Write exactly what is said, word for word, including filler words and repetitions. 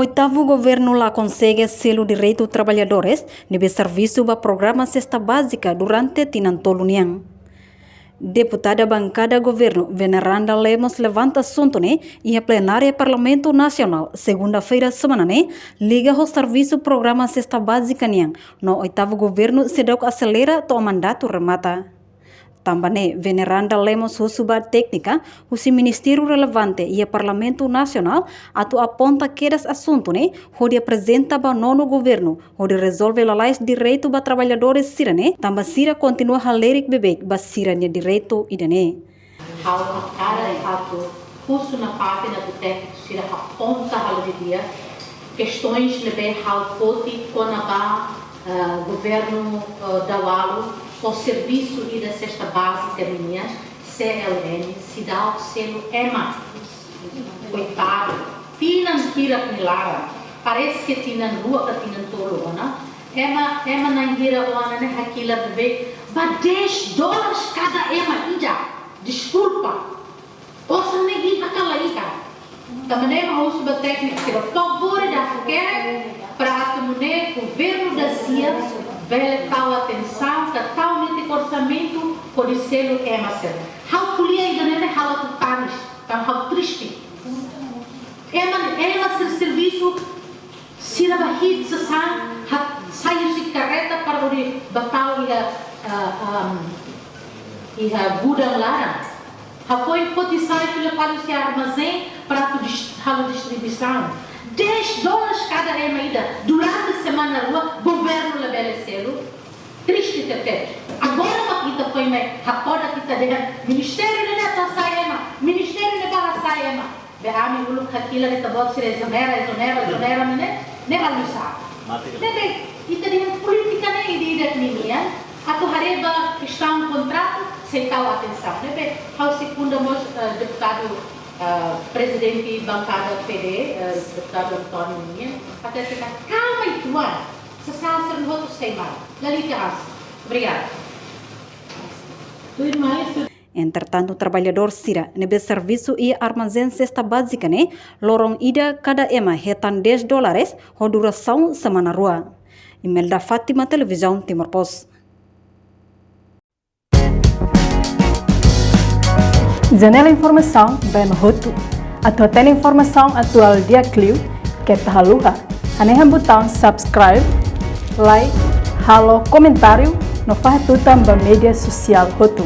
Oitavu governu la konsege selu direitu traballadores ne'ebé servisu ba programa sesta bázika durante tinan tolu nian. Deputada bankada governu Veneranda Lemos levanta asuntu ne'e iha plenária Parlamentu Nasionál, segunda-feira semana ne'e, liga ho servisu programa sesta bázika nian, no oitavu governu seidauk aselera to'o mandatu remata. Tanba ne'e, Veneranda Lemos husu ba téknika husi ministériu relevante iha Parlamentu Nasionál atu aponta kedas asuntu ne'e hodi aprezenta ba nonu governu hodi rezolve lalais direitu ba traballadores sira-ne'e, tanba sira kontinua halerik beibeik ba sira-nia direitu ida-ne'e. Ha'u hakarak atu husu nafatin atu tékniku sira aponta halo didi'ak kestaun ne'ebé ha'u foti kona-ba, eh, governu, eh, daualu ho servisu ida sesta bázika nian, C L N, seidauk selu ema. Koitadu. Tinan hira nia laran. Parese ke tinan rua ka tinan tolu ona. Ema, ema na'in hira ona ne'e hakilar beibeik ba dez dólares kada ema ida. Deskulpa. Osan ne'e iha ka la iha? Tanba ne'e mak ha'u husu ba tékniku sira, favór atu hakerek para atu nune'e governu dasia bele tau atensaun, ka tau netik orsamentu hodi selu ema sira. Ha'u ko'alia ida-ne'e ha'u atu tangis, tanba ha'u triste. Ema, ema sira servisu, sira bá hi'it sasán, ha, sai husi karreta para hodi bá tau iha, ah, am, iha gudang laran. Hafoin foti sai fila fali husi armazén para atu dis-, halo distribuisaun. Dez dólares kada ema ida. Durante semana rua, governu labele selu. Triste tebes. Agora mak ita foin mai, hakoda ita dehan, ministériu ne'e atu hasai ema, ministériu ne'e bá hasai ema. Be ami uluk hakilar ita-boot sira ezonera, ezonera, ezonera, ne'e, ne'e halo sá. Ne'ebé, ita dehan polítika ne'e ida-idak ninian, atu haree ba kestaun kontratu, sei tau atensaun. Ne'ebé, ha'u sekunda mós, eh, deputadu, eh, prezidente bankada P D, eh, deputadu António nian, atu hatete katak kalma uitoan, sasán sira hotu sei mai. Lalika as. Obrigada. Tudo mais. Entretantu, traballadór sira ne'ebé servisu iha armazén sesta bázika ne'e, loron ida kada ema hetan dez dólares ho durasaun semana rua. Imelda Fátima, Televizaun Timor Post. Janela informasaun ba ema hotu. Atu hatene informasaun atuál di'ak liu, keta haluha hanehan butaun subscribe, like, halo komentáriu no fahe tutan ba média sosiál hotu.